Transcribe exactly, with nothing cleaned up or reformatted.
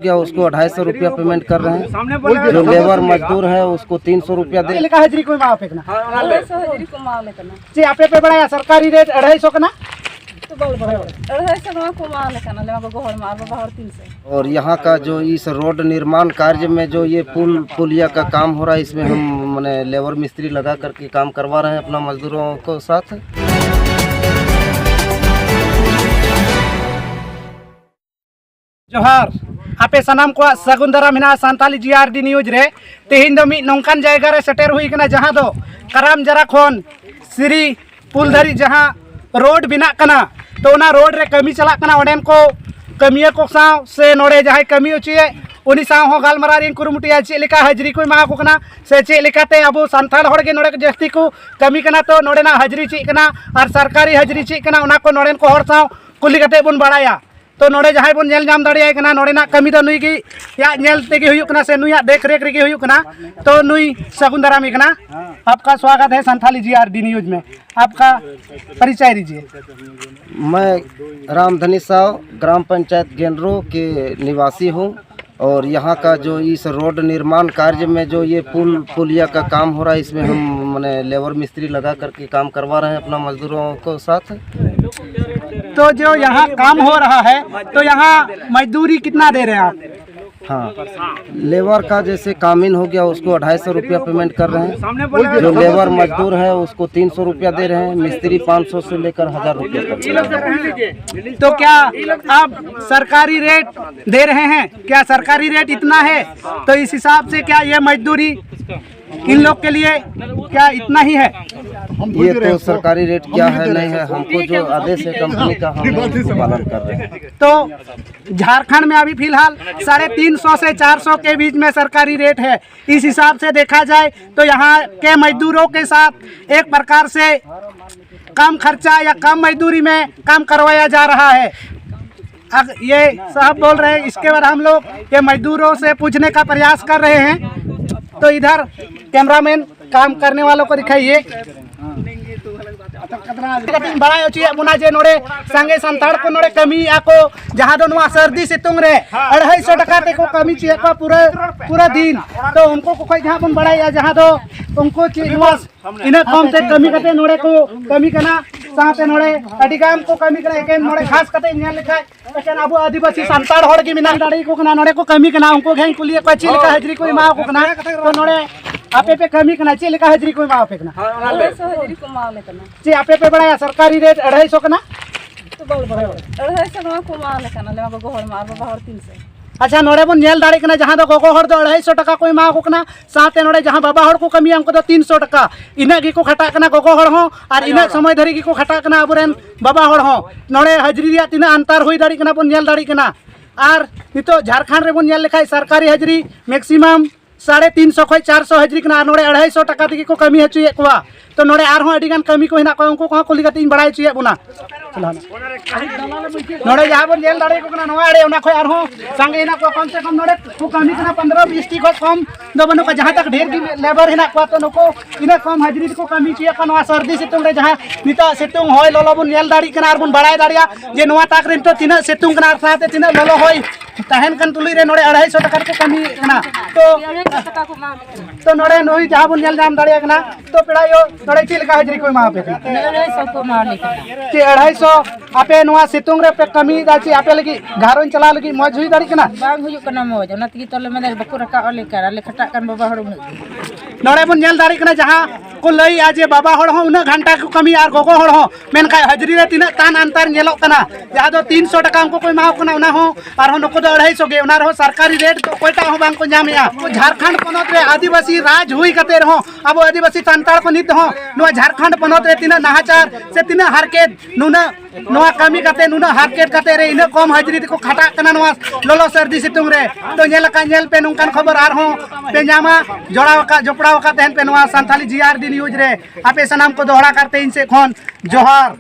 गया, उसको अढ़ाई सौ रुपया पेमेंट कर रहे हैं। जो लेबर मजदूर है, उसको तीन सौ रुपया दे। ᱪᱮᱫ ᱞᱮᱠᱟ ᱦᱟᱡᱽᱨᱤ ᱠᱚ ᱮᱢᱟ ᱟᱯᱮ ᱠᱟᱱᱟ? ᱟᱲᱟᱭᱥᱚ ᱦᱟᱡᱽᱨᱤ ᱠᱚ ᱮᱢᱟᱣᱟᱞᱮ ᱠᱟᱱᱟ᱾ ᱪᱮᱫ ᱟᱯᱮ ᱯᱮ ᱵᱟᱲᱟᱭᱟ ᱥᱚᱨᱠᱟᱨᱤ ᱨᱮᱴ ᱟᱲᱟᱭ ᱥᱚ ᱠᱟᱱᱟ? ᱛᱚ ᱵᱟᱞᱮ ᱵᱟᱲᱟᱭᱟ᱾ ᱟᱲᱟᱭᱥᱚ ᱱᱚᱣᱟ ᱠᱚ ᱮᱢᱟᱣᱟᱞᱮ ᱠᱟᱱᱟ, ᱟᱞᱮ ᱢᱟ ᱜᱚᱜᱚ ᱦᱚᱲ ᱢᱟ, ᱟᱨ ᱵᱟᱵᱟ ᱦᱚᱲ ᱛᱤᱱ ᱥᱚ᱾ और यहाँ का जो इस रोड निर्माण कार्य में जो ये पुल पुलिया का काम हो रहा है, इसमें हम माने लेबर मिस्त्री लगा करके काम करवा रहे हैं अपना मजदूरों को साथ। ᱡᱚᱦᱟᱨ᱾ ᱟᱯᱮ ᱥᱟᱱᱟᱢ ᱠᱚᱣᱟᱜ ᱥᱟᱹᱜᱩᱱ ᱫᱟᱨᱟᱢ ᱢᱮᱱᱟᱜᱼᱟ ᱥᱟᱱᱛᱟᱞᱤ ᱡᱤ ᱟᱨ ᱰᱤ ᱱᱤᱭᱩᱡᱽ ᱨᱮ᱾ ᱛᱮᱦᱮᱧ ᱫᱚ ᱢᱤᱫ ᱱᱚᱝᱠᱟᱱ ᱡᱟᱭᱜᱟ ᱨᱮ ᱥᱮᱴᱮᱨ ᱦᱩᱭ ᱠᱟᱱᱟ, ᱡᱟᱦᱟᱸ ᱫᱚ ᱠᱟᱨᱟᱢ ᱡᱟᱨᱟ ᱠᱷᱚᱱ ᱥᱤᱨᱤ ᱯᱩᱞ ᱫᱷᱟᱹᱨᱤᱡ ᱡᱟᱦᱟᱸ ᱨᱳᱰ ᱵᱮᱱᱟᱜ ᱠᱟᱱᱟ, ᱛᱚ ᱚᱱᱟ ᱨᱳᱰ ᱨᱮ ᱠᱟᱹᱢᱤ ᱪᱟᱞᱟᱜ ᱠᱟᱱᱟ᱾ ᱚᱸᱰᱮᱱ ᱠᱚ ᱠᱟᱹᱢᱤᱭᱟᱹ ᱠᱚ ᱥᱟᱶ ᱥᱮ ᱱᱚᱰᱮ ᱡᱟᱦᱟᱸᱭ ᱠᱟᱹᱢᱤ ᱦᱚᱪᱚᱭᱮᱫ, ᱩᱱᱤ ᱥᱟᱶ ᱦᱚᱸ ᱜᱟᱞᱢᱟᱨᱟᱣ ᱨᱮᱧ ᱠᱩᱨᱩᱢᱩᱴᱩᱭᱟ, ᱪᱮᱫ ᱞᱮᱠᱟ ᱦᱟᱡᱽᱨᱤ ᱠᱚ ᱮᱢᱟ ᱠᱚ ᱠᱟᱱᱟ ᱥᱮ ᱪᱮᱫ ᱞᱮᱠᱟᱛᱮ ᱟᱵᱚ ᱥᱟᱱᱛᱟᱲ ᱦᱚᱲ ᱜᱮ ᱱᱚᱰᱮ ᱡᱟᱹᱥᱛᱤ ᱠᱚ ᱠᱟᱹᱢᱤ ᱠᱟᱱᱟ, ᱛᱚ ᱱᱚᱰᱮᱱᱟᱜ ᱦᱟᱡᱽᱨᱤ ᱪᱮᱫ ᱠᱟᱱᱟ ᱟᱨ ᱥᱚᱨᱠᱟᱨᱤ ᱦᱟᱡᱽᱨᱤ ᱪᱮᱫ ᱠᱟᱱᱟ, ᱚᱱᱟ ᱠᱚ ᱱᱚᱰᱮᱱ ᱠᱚ ᱦᱚᱲ ᱥᱟᱶ ᱠᱩᱞᱤ ᱠᱟᱛᱮ ᱵᱚᱱ ᱵᱟᱲᱟᱭᱟ᱾ ᱛᱚ ᱱᱚᱰᱮ ᱡᱟᱦᱟᱸᱭ ᱵᱚᱱ ᱧᱮᱞ ᱧᱟᱢ ᱫᱟᱲᱮᱭᱟᱭ ᱠᱟᱱᱟ, ᱱᱚᱰᱮᱱᱟᱜ ᱠᱟᱹᱢᱤ ᱫᱚ ᱱᱩᱭ ᱜᱮ ᱭᱟᱜ ᱧᱮᱞ ᱛᱮᱜᱮ ᱦᱩᱭᱩᱜ ᱠᱟᱱᱟ ᱥᱮ ᱱᱩᱭᱟᱜ ᱫᱮᱠᱷ ᱨᱮᱠᱷ ᱨᱮᱜᱮ ᱦᱩᱭᱩᱜ ᱠᱟᱱᱟ᱾ ᱛᱚ ᱱᱩᱭ ᱥᱟᱹᱜᱩᱱ ᱫᱟᱨᱟᱢᱮ ᱠᱟᱱᱟ᱾ आपका स्वागत है संथाली जी आर डी न्यूज में। आपका परिचय दीजिए। मैं रामधनी साव, ग्राम पंचायत गेंडरो के निवासी हूँ। और यहाँ का जो इस रोड निर्माण कार्य में जो ये पुल पुलिया का काम हो रहा है, इसमें हम माने लेबर मिस्त्री लगा करके काम करवा रहे हैं अपना मजदूरों को साथ। तो जो यहाँ काम हो रहा है, तो यहाँ मजदूरी कितना दे रहे हैं आप? हाँ, लेबर का जैसे कामिन हो गया, उसको अढ़ाई सौ रुपया पेमेंट कर रहे हैं। जो लेबर मजदूर है, उसको तीन सौ रुपया दे रहे हैं। मिस्त्री पाँच सौ से लेकर हज़ार रुपया तक। तो क्या आप सरकारी रेट दे रहे हैं? क्या सरकारी रेट इतना है? तो इस हिसाब से क्या ये मजदूरी इन लोग के लिए क्या इतना ही है? ये तो सरकारी रेट क्या है, नहीं है, हमको जो आदेश है कंपनी का, हम उसको पालन कर रहे हैं। तो झारखंड में अभी फिलहाल साढ़े तीन सौ से चार सौ के बीच में सरकारी रेट है। इस हिसाब से देखा जाए तो यहाँ के मजदूरों के साथ एक प्रकार से कम खर्चा या कम मजदूरी में काम करवाया जा रहा है। अग-, ये साहब बोल रहे हैं, इसके बाद हम लोग ये मजदूरों से पूछने का प्रयास कर रहे हैं। तो इधर कैमरामैन काम करने वालों को दिखाइए। ᱠᱟᱹᱴᱤᱡ ᱤᱧ ᱵᱟᱲᱟᱭ ᱦᱚᱪᱚᱭᱮᱫ ᱵᱚᱱᱟ ᱡᱮ ᱱᱚᱰᱮ ᱥᱟᱸᱜᱮ ᱥᱟᱱᱛᱟᱲ ᱠᱚ ᱱᱚᱰᱮ ᱠᱟᱹᱢᱤᱭᱮᱫᱼᱟ ᱠᱚ, ᱡᱟᱦᱟᱸ ᱫᱚ ᱱᱚᱣᱟ ᱥᱟᱹᱨᱫᱤ ᱥᱤᱛᱩᱝ ᱨᱮ ᱟᱹᱲᱦᱟᱹᱭ ᱥᱚ ᱴᱟᱠᱟ ᱛᱮᱠᱚ ᱠᱟᱹᱢᱤ ᱦᱚᱪᱚᱭᱮᱫ ᱠᱚᱣᱟ ᱯᱩᱨᱟᱹ, ᱯᱩᱨᱟᱹ ᱫᱤᱱ᱾ ᱛᱚ ᱩᱱᱠᱩ ᱠᱚ ᱠᱷᱚᱡ ᱡᱟᱦᱟᱸ ᱵᱚᱱ ᱵᱟᱲᱟᱭᱮᱫᱼᱟ, ᱡᱟᱦᱟᱸ ᱫᱚ ᱩᱱᱠᱩ ᱪᱮᱫ ᱱᱚᱣᱟ ᱤᱱᱟᱹ ᱠᱚᱢ ᱛᱮ ᱠᱟᱹᱢᱤ ᱠᱟᱛᱮ ᱱᱚᱰᱮ ᱠᱚ ᱠᱟᱹᱢᱤ ᱠᱟᱱᱟ, ᱥᱟᱶᱛᱮ ᱱᱚᱰᱮ ᱟᱹᱰᱤ ᱜᱟᱱ ᱠᱚ ᱠᱟᱹᱢᱤ ᱠᱟᱱᱟ᱾ ᱮᱠᱮᱱ ᱱᱚᱰᱮ ᱠᱷᱟᱥ ᱠᱟᱛᱮ ᱧᱮᱞ ᱞᱮᱠᱷᱟᱡ ᱮᱠᱮᱱ ᱟᱵᱚ ᱟᱹᱫᱤᱵᱟᱹᱥᱤ ᱥᱟᱱᱛᱟᱲ ᱦᱚᱲ ᱜᱮ ᱢᱮᱱᱟᱜ ᱫᱟᱲᱮ ᱠᱚ ᱠᱟᱱᱟ, ᱱᱚᱰᱮ ᱠᱚ ᱠᱟᱹᱢᱤ ᱠᱟᱱᱟ᱾ ᱩᱱᱠᱩ ᱜᱮ ᱦᱟᱸᱜ ᱠᱩᱞᱤᱭᱮᱫ ᱠᱚᱣᱟ ᱪᱮᱫ ᱞᱮᱠᱟ ᱦᱟᱡᱽᱨᱤ ᱠᱚ ᱮᱢᱟ ᱠᱚ ᱠᱟᱱᱟ᱾ ᱛᱚ ᱱᱚᱰᱮ ᱟᱯᱮ ᱯᱮ ᱠᱟᱹᱢᱤ ᱠᱟᱱᱟ, ᱪᱮᱫ ᱞᱮᱠᱟ ᱦᱟᱡᱽᱨᱤ ᱠᱚ ᱮᱢᱟ ᱯᱮ ᱠᱟᱱᱟ? ᱟᱲᱟᱭᱥᱚ ᱦᱟᱡᱽᱨᱤ ᱠᱚ ᱮᱢᱟ ᱞᱮ ᱠᱟᱱᱟ᱾ ᱪᱮᱫ ᱟᱯᱮ ᱯᱮ ᱵᱟᱲᱟᱭᱟ ᱥᱚᱨᱠᱟᱨᱤ ᱨᱮᱴ ᱟᱲᱟᱭᱥᱚ ᱠᱟᱱᱟ? ᱟᱲᱟᱭᱥᱚ ᱱᱚᱣᱟ ᱠᱚ ᱮᱢᱟ ᱞᱮ ᱠᱟᱱᱟ, ᱟᱞᱮ ᱢᱟ ᱜᱚᱜᱚ ᱦᱚᱲ ᱢᱟ, ᱟᱨ ᱵᱟᱵᱟ ᱦᱚᱲ ᱛᱤᱱᱥᱚ᱾ ᱟᱪᱪᱷᱟ, ᱱᱚᱰᱮ ᱵᱚᱱ ᱧᱮᱞ ᱫᱟᱲᱮᱭᱟᱜ ᱠᱟᱱᱟ, ᱡᱟᱦᱟᱸ ᱫᱚ ᱜᱚᱜᱚ ᱦᱚᱲ ᱫᱚ ᱟᱲᱟᱭᱥᱚ ᱴᱟᱠᱟ ᱠᱚ ᱮᱢᱟ ᱠᱚ ᱠᱟᱱᱟ, ᱥᱟᱶᱛᱮ ᱱᱚᱰᱮ ᱡᱟᱦᱟᱸ ᱵᱟᱵᱟ ᱦᱚᱲ ᱠᱚ ᱠᱟᱹᱢᱤᱭᱟ ᱩᱱᱠᱩ ᱫᱚ ᱛᱤᱱᱥᱚ ᱴᱟᱠᱟ᱾ ᱤᱱᱟᱹᱜ ᱜᱮᱠᱚ ᱠᱷᱟᱴᱟᱜ ᱠᱟᱱᱟ ᱜᱚᱜᱚ ᱦᱚᱲ ᱦᱚᱸ, ᱟᱨ ᱤᱱᱟᱹᱜ ᱥᱚᱢᱚᱭ ᱫᱷᱟᱹᱨᱤᱡ ᱜᱮᱠᱚ ᱠᱷᱟᱴᱟᱜ ᱠᱟᱱᱟ ᱟᱵᱚᱨᱮᱱ ᱵᱟᱵᱟ ᱦᱚᱲ ᱦᱚᱸ᱾ ᱱᱚᱰᱮ ᱦᱟᱡᱽᱨᱤ ᱨᱮᱭᱟᱜ ᱛᱤᱱᱟᱹᱜ ᱟᱱᱛᱟᱨ ᱦᱩᱭ ᱫᱟᱲᱮᱭᱟᱜ ᱠᱟᱱᱟ ᱵᱚᱱ ᱧᱮᱞ ᱫᱟᱲᱮᱭᱟᱜ ᱠᱟᱱᱟ᱾ ᱟᱨ ᱱᱤᱛᱚᱜ ᱡᱷᱟᱲᱠᱷᱚᱸᱰ ᱨᱮᱵᱚᱱ ᱧᱮᱞ ᱞᱮᱠᱷᱟᱡ ᱥᱚᱨᱠᱟᱨᱤ ᱦᱟᱡᱽᱨᱤ maximum ᱥᱟᱲᱮ ᱛᱤᱱ ᱥᱚ ᱠᱷᱚᱱ ᱪᱟᱨ ᱥᱚ ᱦᱟᱡᱽᱨᱤ ᱠᱟᱱᱟ, ᱟᱨ ᱱᱚᱰᱮ ᱟᱲᱟᱭ ᱥᱚ ᱴᱟᱠᱟ ᱛᱮᱜᱮ ᱠᱚ ᱠᱟᱹᱢᱤ ᱦᱚᱪᱚᱭᱮᱫ ᱠᱚᱣᱟ᱾ ᱛᱚ ᱱᱚᱰᱮ ᱟᱨᱦᱚᱸ ᱟᱹᱰᱤ ᱜᱟᱱ ᱠᱟᱹᱢᱤ ᱠᱚ ᱦᱮᱱᱟᱜ ᱠᱚᱣᱟ, ᱩᱱᱠᱩ ᱠᱚᱦᱚᱸ ᱠᱩᱞᱤ ᱠᱟᱛᱮ ᱤᱧ ᱵᱟᱲᱟᱭ ᱦᱚᱪᱚᱭᱮᱫ ᱵᱚᱱᱟ᱾ ᱱᱚᱰᱮ ᱡᱟᱦᱟᱸ ᱵᱚᱱ ᱧᱮᱞ ᱫᱟᱲᱮᱭᱟᱠᱚ ᱠᱟᱱᱟ, ᱱᱚᱣᱟ ᱟᱲᱮ ᱚᱱᱟ ᱠᱷᱚᱱ ᱟᱨᱦᱚᱸ ᱥᱟᱸᱜᱮ ᱦᱮᱱᱟᱜ ᱠᱚᱣᱟ, ᱠᱚᱢ ᱥᱮ ᱠᱚᱢ ᱱᱚᱰᱮ ᱠᱚ ᱠᱟᱹᱢᱤ ᱠᱟᱱᱟ ᱯᱚᱱᱫᱽᱨᱚ ᱵᱤᱥ ᱴᱤ ᱠᱷᱚᱱ ᱠᱚᱢ ᱫᱚ ᱵᱟᱹᱱᱩᱜ ᱠᱚᱣᱟ, ᱡᱟᱦᱟᱸ ᱛᱟᱠ ᱰᱷᱮᱨ ᱜᱮ ᱞᱮᱵᱟᱨ ᱦᱮᱱᱟᱜ ᱠᱚᱣᱟ᱾ ᱛᱚ ᱱᱩᱠᱩ ᱤᱱᱟᱹ ᱠᱚᱢ ᱦᱟᱡᱽᱨᱤ ᱛᱮᱠᱚ ᱠᱟᱹᱢᱤ ᱦᱚᱪᱚᱭᱮᱫ ᱠᱚᱣᱟ ᱱᱚᱣᱟ ᱥᱟᱹᱨᱫᱤ ᱥᱤᱛᱩᱝ ᱨᱮ, ᱡᱟᱦᱟᱸ ᱱᱤᱛᱚᱜ ᱥᱤᱛᱩᱝ ᱦᱚᱭ ᱞᱚᱞᱚ ᱵᱚᱱ ᱧᱮᱞ ᱫᱟᱲᱮᱭᱟᱜ ᱠᱟᱱᱟ ᱟᱨ ᱵᱚᱱ ᱵᱟᱲᱟᱭ ᱫᱟᱲᱮᱭᱟᱜᱼᱟ ᱡᱮ ᱱᱚᱣᱟ ᱛᱟᱠ ᱨᱮ ᱱᱤᱛᱚᱜ ᱛᱤᱱᱟᱹᱜ ᱥᱤᱛᱩᱝ ᱠᱟᱱᱟ ᱟᱨ ᱥᱟᱶᱛᱮ ᱛᱤᱱᱟᱹᱜ ᱞᱚᱞᱚ ᱦᱚᱭ ᱛᱟᱦᱮᱱ ᱠᱟᱱ ᱛᱩᱞᱩᱡ ᱨᱮ ᱱᱚᱰᱮ ᱟᱲᱟᱭᱥᱚ ᱴᱟᱠᱟ ᱨᱮᱠᱚ ᱠᱟᱹᱢᱤᱭᱮᱫ ᱠᱟᱱᱟ᱾ ᱛᱚ, ᱛᱚ ᱱᱚᱰᱮ ᱱᱩᱭ ᱡᱟᱦᱟᱸ ᱵᱚᱱ ᱧᱮᱞ ᱧᱟᱢ ᱫᱟᱲᱮᱭᱟᱜ ᱠᱟᱱᱟ, ᱛᱚ ᱯᱮᱲᱟ ᱟᱭᱳ, ᱱᱚᱰᱮ ᱪᱮᱫ ᱞᱮᱠᱟ ᱦᱟᱡᱽᱨᱤ ᱠᱚ ᱮᱢᱟ ᱯᱮ ᱠᱟᱱᱟ? ᱟᱲᱟᱭᱥᱚ ᱠᱚ ᱮᱢᱟ ᱞᱮ ᱠᱟᱱᱟ᱾ ᱪᱮᱫ ᱟᱲᱟᱭᱥᱚ? ᱟᱯᱮ ᱱᱚᱣᱟ ᱥᱤᱛᱩᱝ ᱨᱮ ᱯᱮ ᱠᱟᱹᱢᱤᱭᱮᱫᱟ, ᱪᱮᱫ ᱟᱯᱮ ᱞᱟᱹᱜᱤᱫ ᱜᱷᱟᱨᱚᱸᱡᱽ ᱪᱟᱞᱟᱣ ᱞᱟᱹᱜᱤᱫ ᱢᱚᱡᱽ ᱦᱩᱭ ᱫᱟᱲᱮᱭᱟᱜ ᱠᱟᱱᱟ? ᱵᱟᱝ ᱦᱩᱭᱩᱜ ᱠᱟᱱᱟ ᱢᱚᱡᱽ, ᱚᱱᱟ ᱛᱮᱜᱮ ᱛᱚ ᱟᱞᱮ ᱢᱮᱱᱫᱟ ᱵᱟᱠᱚ ᱨᱟᱠᱟᱵ ᱟᱞᱮ ᱠᱟᱱᱟ, ᱟᱞᱮ ᱠᱷᱟᱴᱟᱜ ᱠᱟᱱ ᱵᱟᱵᱟ ᱦᱚᱲ ᱩᱱᱟᱹᱜ ᱜᱮ᱾ ᱱᱚᱰᱮ ᱵᱚᱱ ᱧᱮᱞ ᱫᱟᱲᱮᱭᱟᱜ ᱠᱟᱱᱟ, ᱡᱟᱦᱟᱸ ᱠᱚ ᱞᱟᱹᱭᱮᱜᱼᱟ ᱡᱮ ᱵᱟᱵᱟ ᱦᱚᱲ ᱦᱚᱸ ᱩᱱᱟᱹᱜ ᱜᱷᱟᱱᱴᱟ ᱠᱚ ᱠᱟᱹᱢᱤᱭᱟ ᱟᱨ ᱜᱚᱜᱚ ᱦᱚᱲ ᱦᱚᱸ, ᱢᱮᱱᱠᱷᱟᱱ ᱦᱟᱡᱽᱨᱤ ᱨᱮ ᱛᱤᱱᱟᱹᱜ ᱛᱟᱱ ᱟᱱᱛᱟᱨ ᱧᱮᱞᱚᱜ ᱠᱟᱱᱟ᱾ ᱡᱟᱦᱟᱸ ᱫᱚ ᱛᱤᱱᱥᱚ ᱴᱟᱠᱟ ᱩᱱᱠᱩ ᱠᱚ ᱮᱢᱟ ᱠᱚ ᱠᱟᱱᱟ, ᱚᱱᱟ ᱦᱚᱸ ᱟᱨᱦᱚᱸ ᱱᱩᱠᱩ ᱫᱚ ᱟᱲᱟᱭᱥᱚ ᱜᱮ, ᱚᱱᱟ ᱨᱮᱦᱚᱸ ᱥᱚᱨᱠᱟᱨᱤ ᱨᱮᱴ ᱫᱚ ᱚᱠᱚᱭᱴᱟᱜ ᱦᱚᱸ ᱵᱟᱝ ᱠᱚ ᱧᱟᱢᱮᱜᱼᱟ᱾ ᱡᱷᱟᱲᱠᱷᱚᱸᱰ ᱯᱚᱱᱚᱛ ᱨᱮ ᱟᱹᱫᱤᱵᱟᱹᱥᱤ ᱨᱟᱡᱽ ᱦᱩᱭ ᱠᱟᱛᱮ ᱨᱮᱦᱚᱸ ᱟᱵᱚ ᱟᱹᱫᱤᱵᱟᱹᱥᱤ ᱥᱟᱱᱛᱟᱲ ᱠᱚ ᱱᱤᱛ ᱦᱚᱸ ᱱᱚᱣᱟ ᱡᱷᱟᱲᱠᱷᱚᱸᱰ ᱯᱚᱱᱚᱛ ᱨᱮ ᱛᱤᱱᱟᱹᱜ ᱱᱟᱦᱟᱪᱟᱨ ᱥᱮ ᱛᱤᱱᱟᱹᱜ ᱦᱟᱨᱠᱮᱛ, ᱱᱩᱱᱟᱹᱜ ᱱᱚᱣᱟ ᱠᱟᱹᱢᱤ ᱠᱟᱛᱮ, ᱱᱩᱱᱟᱹᱜ ᱦᱟᱨᱠᱮᱛ ᱠᱟᱛᱮ ᱨᱮ ᱤᱱᱟᱹᱜ ᱠᱚᱢ ᱦᱟᱡᱽᱨᱤ ᱛᱮᱠᱚ ᱠᱷᱟᱴᱟᱜ ᱠᱟᱱᱟ ᱱᱚᱣᱟ ᱞᱚᱞᱚ ᱥᱟᱹᱨᱫᱤ ᱥᱤᱛᱩᱝ ᱨᱮ᱾ ᱛᱚ ᱧᱮᱞ ᱟᱠᱟᱫ, ᱧᱮᱞ ᱯᱮ, ᱱᱚᱝᱠᱟᱱ ᱠᱷᱚᱵᱚᱨ ᱟᱨᱦᱚᱸ ᱯᱮ ᱧᱟᱢᱟ, ᱡᱚᱲᱟᱣ ᱟᱠᱟᱫ, ᱡᱚᱯᱲᱟᱣ ᱟᱠᱟᱫ ᱛᱟᱦᱮᱱ ᱯᱮ ᱱᱚᱣᱟ ᱥᱟᱱᱛᱷᱟᱞᱤ ᱡᱤ ᱟᱨ ᱰᱤ ᱱᱤᱭᱩᱡᱽ ᱨᱮ᱾ ᱟᱯᱮ ᱥᱟᱱᱟᱢ ᱠᱚ ᱫᱚᱦᱲᱟ ᱠᱟᱨᱛᱮ ᱤᱧ ᱥᱮᱫ ᱠᱷᱚᱱ ᱡᱚᱦᱟᱨ᱾